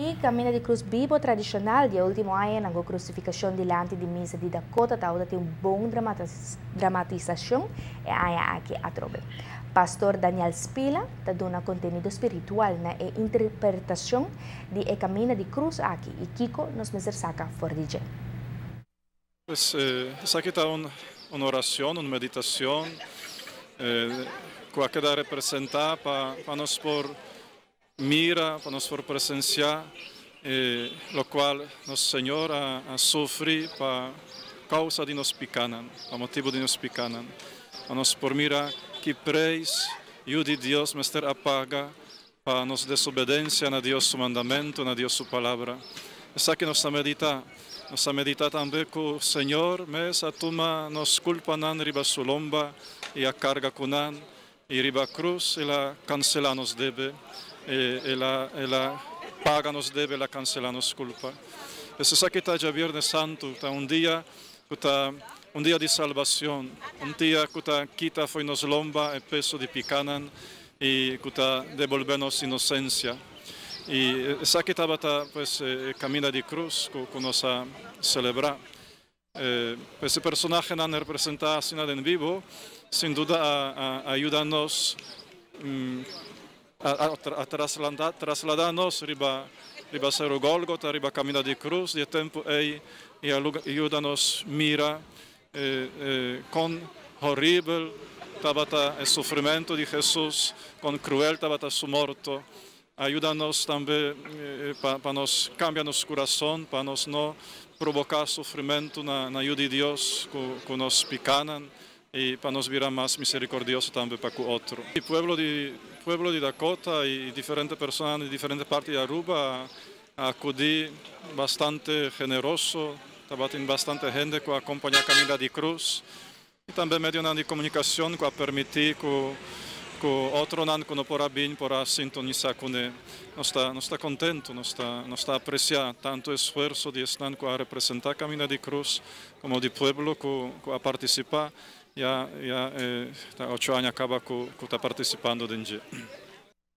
Y Caminda di Cruz Bibo tradicional di ultimo aña, cu crucificacion dilanti di misa di Dakota, tin un bon dramatisacion e aña aki atrobe. Pastor Daniel Spila ta duna contenido spiritual na e interpretacion di e Caminda di Cruz aki y kico nos mester saca for di dje. Pues, esaki ta un oracion, un meditacion cu a keda representa pa nos por mira, pa nos por presencia locual nos Señor a sufri pa causa di nos picanan, pa motibo di nos picanan. Pa nos por mira ki prijs Yiu di Dios mester a paga pa nos desobedencia na Dios su mandamento, na Dios su palabra. Esaki nos ta medita. Nos ta medita tambe cu Señor mes a tuma nos culpanan riba su lomba y a carga cu nan y riba cruz el a cancela nos debe, el a paga nos debe, el a cancela nos culpa. Esaki ta Diabiernes Santo, ta un dia cu ta un dia di salbacion, un dia cu ta kita for di nos lomba e peso di picanan y cu ta debolbe nos inocencia. Y esaki tabata, pues, Caminda di Cruz cu nos a celebra. Pues, e personahenan representa asina den bibo, sin duda a yuda nos a traslada nos riba Cero Golgota, riba Caminda di Cruz, di tempo ey y yuda nos mira con horibel tabata e sufrimento di Jesus, con cruel tabata su morto. Yuda nos tambe pa nos cambia nos curason, pa nos no provoca sufrimento na Yiu di Dios cu nos picanan y pa nos bira mas misericordioso tambe pa cu otro. E pueblo di Dakota y diferente persona di diferente parti di Aruba a acudi bastante generoso, tabatin bastante hende cu a acompaña Caminda di Cruz y tambe medio di comunicacion cu a permiti cu otronan cu no por a bin por a sintonisa cu ne. Nos ta contento, nos ta aprecia tanto esfuerso di esnan cu a representa Caminda di Cruz como di pueblo cu a participa. Ya ta 8 aña caba cu ta participando den dje.